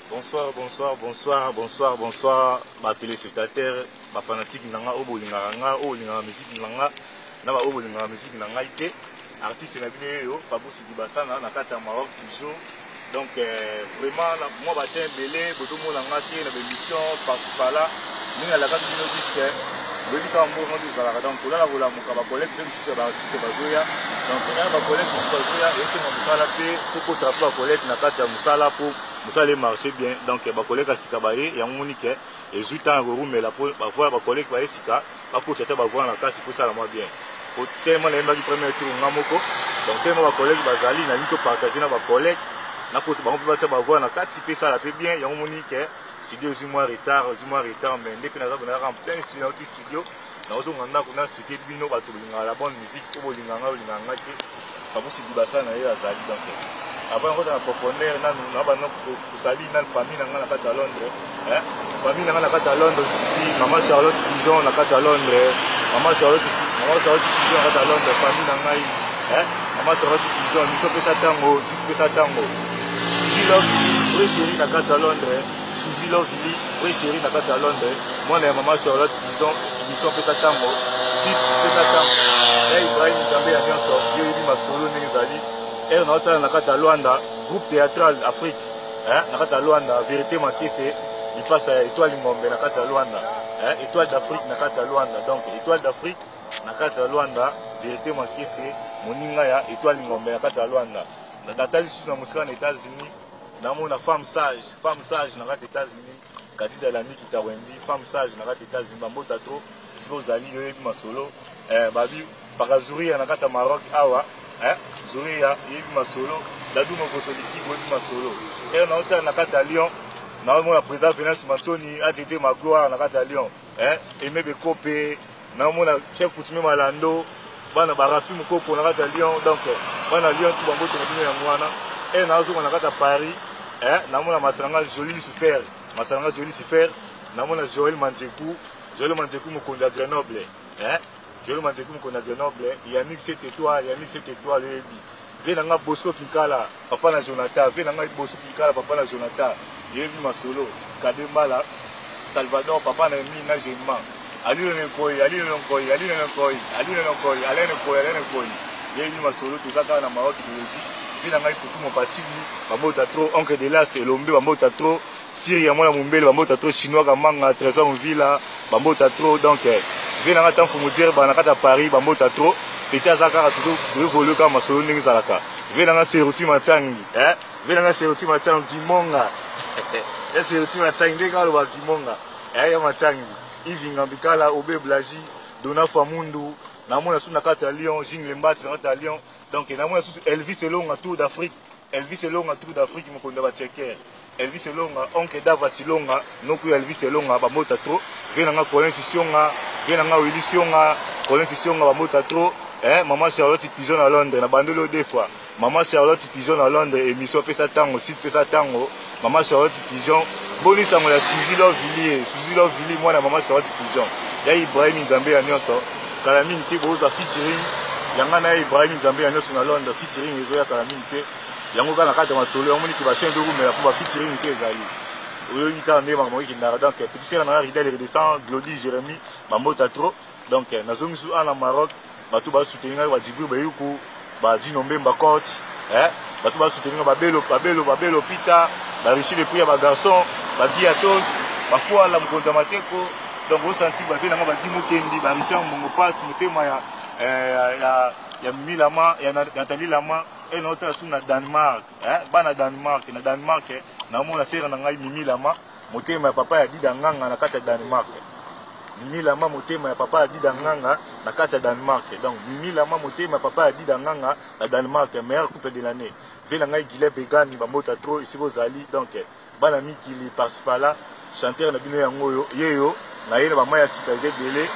Bonsoir, bonsoir, bonsoir, bonsoir, bonsoir, ba téléspectateurs, ba fanatiques na nga oyo bolingaka nga, oyo bolingaka musique na nga, na ba oyo bolingaka musique na ngai te. Artiste na bino yeyo, Fabrice Dibasana na kati ya Maroc toujours. Donc vraiment na mwa ba temps ebele bozomona nga te na ba émission par-ci par-là. Ndenge nalakaki bino disque, boyebi kaka mboka ngo ezalaka donc kolala kolamuka ba collègues mpe mosusu ya ba artiste bazoya. Donc aya ba collègues mosusu bazoya esenga mosala mpe tokotaka mpe ba collègues na kati ya mosala mpo mosala emarche bien. Donc ba collègues ya sika baye yango moni ke ezwi temps ya korumela mpo ba voix ya ba collègues baye sika bakotisa ata ba voix na kati mpo esala mwa bien. Po tellement nayembaki premier tour nga moko, donc tellement ba collègues bazali nalingi to partager na ba collègues nakotisa bango mpe batia ba voix na kati mpe esala mpe bien. Yango moni ke studio ezwi mwa retard, ezwi mwa retard, mais nde mpe naza nazaka en plein studio, nauti studio nazonga ndako na expliquer bino bato bolingaka la bonne musique oyo bolingaka ngai bolingaka ngai te. Fabrice Dibasa na ye azali donc avant nakota na profondeur nanu nabanda kosali nanu famille na ngai na kati ya Londres, hein? Famille na ngai na kati ya Londres city, mama Charlotte Pigeon na kati ya Londres, mama Charlotte, mama Charlotte Pigeon na kati ya Londres, famille na ngai, hein? Mama Charlotte Pigeon miso pesa tango city pesa tango Suzy Love vrai chérie na kati ya Londres, Suzy Lovely vrai chérie na kati ya Londres, mwana ya mama Charlotte Bison, Bison pesa tango, Sip pesa tango, ya Ibrahim Nzambe ya nyonso, yo yebi masolo ndenge ezali. Ere na otala na kati ya Luanda, groupe théâtral Afrique, hein, na kati ya Luanda, vérité makese, lipasa ya étoile ngombe na kati ya Luanda, hein, étoile d'Afrique na kati ya Luanda, donc étoile d'Afrique na kati ya Luanda, vérité makese, moninga ya étoile ngombe na kati ya Luanda. Natali lisusu na mosika na États-Unis, namona femme sage, femme sage na kati États-Unis, Kadiza Landi Kitawendi, femme sage na kati États-Unis, bambota trop, esika ozali yo yebi masolo, babi paka Zuria na kati ya Maroc awa, Zuria yebi masolo, Dadu Mokoso Likibo yebi masolo. Na otala na kati ya Lyon, naomona président Venance Mansoni, ATT Magloire na kati ya Lyon, Aimé Bekope, naomona chef coutumier Malando, bana ba Rafi Mukoko na kati ya Lyon, donc bana Lyon tout bambote na bino yango wana. Nazonga na kati ya Paris, namona masala nga Jolie Lucifer, masala nga Jolie Lucifer, namona Joël Manzeku, Joël Manzeku mokonzi ya Grenoble, Joël Manzeku mokonzi ya Grenoble, Yannick 7 étoiles, Yannick 7 étoiles oyebi. Vie na nga Bosco Kinkala, papa na Jonathan, vie na nga Bosco Kinkala, papa na Jonathan, yebi masolo, Kadembala, Salvador, papa na Emile na Gemma. Alino Nkoyi, Alino Nkoyi, Alino Nkoyi, Alino Nkoyi, Alain Nkoyi, Alain Nkoyi. Yebi masolo toza kaka na Maroc idéologie. Vie na ngai Putu Mopatili, bambota trop, oncle de las Elombe, bambota trop, Syria mwana Mumbele, bambota trop, Chinois Kamanga, Trésor Mvila, bambota trop, donc vie na ngai Tamfu Mudirba na kati ya Paris, bambota trop. Petit aza kaka tuto évoluer kaka masolo ndenge ezalaka. Vie na ngai Seruti Matsangi, hein? Vie na ngai Seruti Matsangi Kimonga. Ya Seruti Matsangi ndenge kaka aloba Kimonga. Ya Matsangi, Yves Ngambikala, Obe Blaji, Dona Famundu, namona susu na kati ya Lyon, Jingle Mbati na kati ya Lyon. Donc namona susu Elvis Elonga Tour d'Afrique, Elvis Elonga Tour d'Afrique mokonzi ya ba Tcheker. Elvis Elonga, oncle Dava Silonga, noko ya Elvis Elonga, bambota trop. Vie na nga Colin Sisionga, vie na nga Willy Sionga, Colin Sisionga bambota trop. Maman Charlotte Pigeon na Londres, na bandelo deux fois. Maman Charlotte Pigeon na Londres, émission pesa tango, site pesa tango. Maman Charlotte Pigeon, boni sango ya Suzy Love Villiers, Suzy Love Villiers mwana maman Charlotte Pigeon. Ya Ibrahim Nzambe ya nyonso, kala mingi te boza featuring. Yanga na Ibrahim Nzambe ya nyonso na Londres, featuring ezoya kala mingi te. Yango kaka na kati ya masolo, yango moniki ba chaîne ezokumela mpo ba featuring esi ezali. Oyoki kaka nde makambo ekendaka. Donc petit sœur na nga Ridel Redescend, Glody Jérémy, bambota trop. Donc nazongi su na Maroc, bato ba soutenir ngai ba Djibril Bayuku, ba Dino Mbemba Coach, bato ba soutenir ngai ba Belo, ba Belo, ba Belo Pita, ba Richie le prix ya ba garçon, ba Guy Atos, ba Fouala mokonzi ya Mateko. Donc osanti ba vie na ngai ba Guy Mukendi, ba Richard Mbongo Pass, motema ya, ya, ya Mimi Lama, ya Nathalie Lama, et na otala su na Danemark, bana Danemark, na Danemark, namona sere na ngai Mimi Lama, motema ya papa ya Dida Nganga na kati ya Danemark. Mimi Lama motema ya papa ya Dida Nganga na kati ya Danemark. Donc Mimi Lama motema ya papa ya Dida Nganga na Danemark, meilleur couple de l'année. Vie na ngai Guillet Begani bambota trop esika ozali. Donc bana mikili par-ci par-là, chanteur na bino yango oyo yeyo na ye na ba mai ya sika eza ebele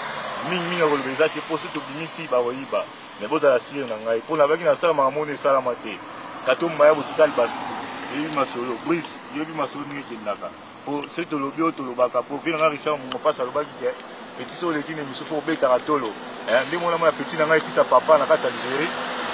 mingi mingi akoloba eza te mpo soki tobimisi bakoyiba. Mais bozala sire na ngai mpo nabaki nasala makambo oyo esalama te. Katomba ya botikali basi yebi masolo Brice yebi masolo ndenge ekendaka. Po soki tolobi oyo tolobaka po vie na ngai Richard Mungo Mpasi alobaki ke petit soki oleki na émission faut obetaka tolo. Nde mona mona petit na ngai fils ya papa na kati ya Algérie,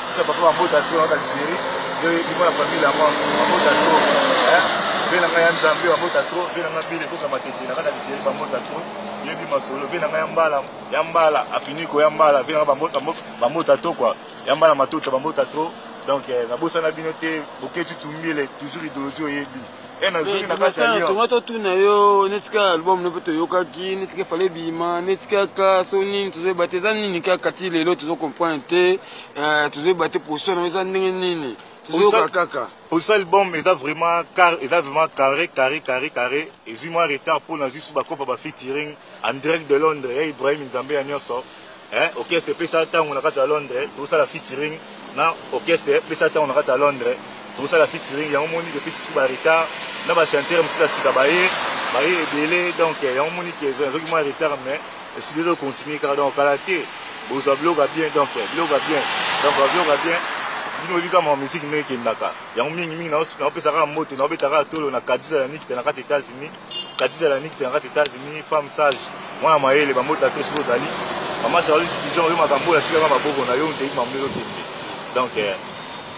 fils ya papa bambota te na kati ya Algérie. Yo yebi mwana famille la mort, bamota trop. Hein? Ve na ngai ya Nzambe, bamota trop. Ve na ngai bile koka matete na kati ya Algérie, bamota trop. Yebi masolo, ve na ngai ya mbala, ya mbala, afiniko ya mbala, ve na ngai bamota, bamota trop quoi. Ya mbala matuta, bamota trop. Donc eh, nabosana bino te, Boketshu Tsumbile, toujours idéologie oyebi. Eh, nazongi na kati ya Lyon. Tonga totuna yo neti kaka album no mpe toyokaki neti kaka fale ebima neti kaka so nini tozoyeba te eza nini kaka ti lelo tozo comprendre te eh, tozoyeba te position na eza ndenge nini tozoyoka kaka. Position album eza vraiment car eza vraiment carré carré carré carré, ezwi mwa retard mpo nazwi su bakopa ba featuring en direct de Londres ya Ibrahim Nzambe ya nyonso. Eh, orchestre epesa ntango na kati ya Londres tozosala featuring na orchestre epesa ntango na kati ya Londres tozosala featuring, yango moni epesi su ba retard na ba chanteur mosusu ya sika baye baye ebele, donc yango moni ke ezoki mwa retard, mais esili ezo continue kaka, donc kala te bozwa biloko ya bien, donc biloko ya bien, donc biloko ya bien bino oyebi kaka musique ndenge ekendaka yango mingi mingi. Naopesa kaka mbote, naobeta kaka tolo na Kadiza ya Nikita na kati États-Unis, Kadiza ya Nikita na kati États-Unis, femme sage, mwana mayele, bambota to soki ozali mama Charles Pigeon, oyo makambo oyo atikaka maboko na yo nteyi mambo ezokende, donc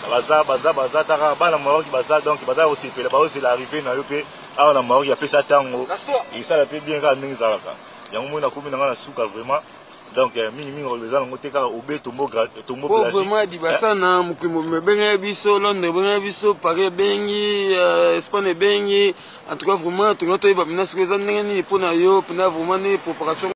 baza baza baza taka bana Maroc baza, donc baza kosepela, baozela arrivé na yo mpe awa na Maroc apesa ntango esala mpe bien kaka ndenge ezalaka. Yango moi nakomi na ngai na suka vraiment, donc mingi mingi eza nango te, kaka obe tombo tombo. Po vraiment dibasana mokili mobimba ebengaki biso, Londres ebengaki biso, Paris ebengi, Espagne ebengi. En tout cas vraiment tolinga toyeba mpena soki eza ndenge nini mpo na yo mpena vraiment ndenge préparation.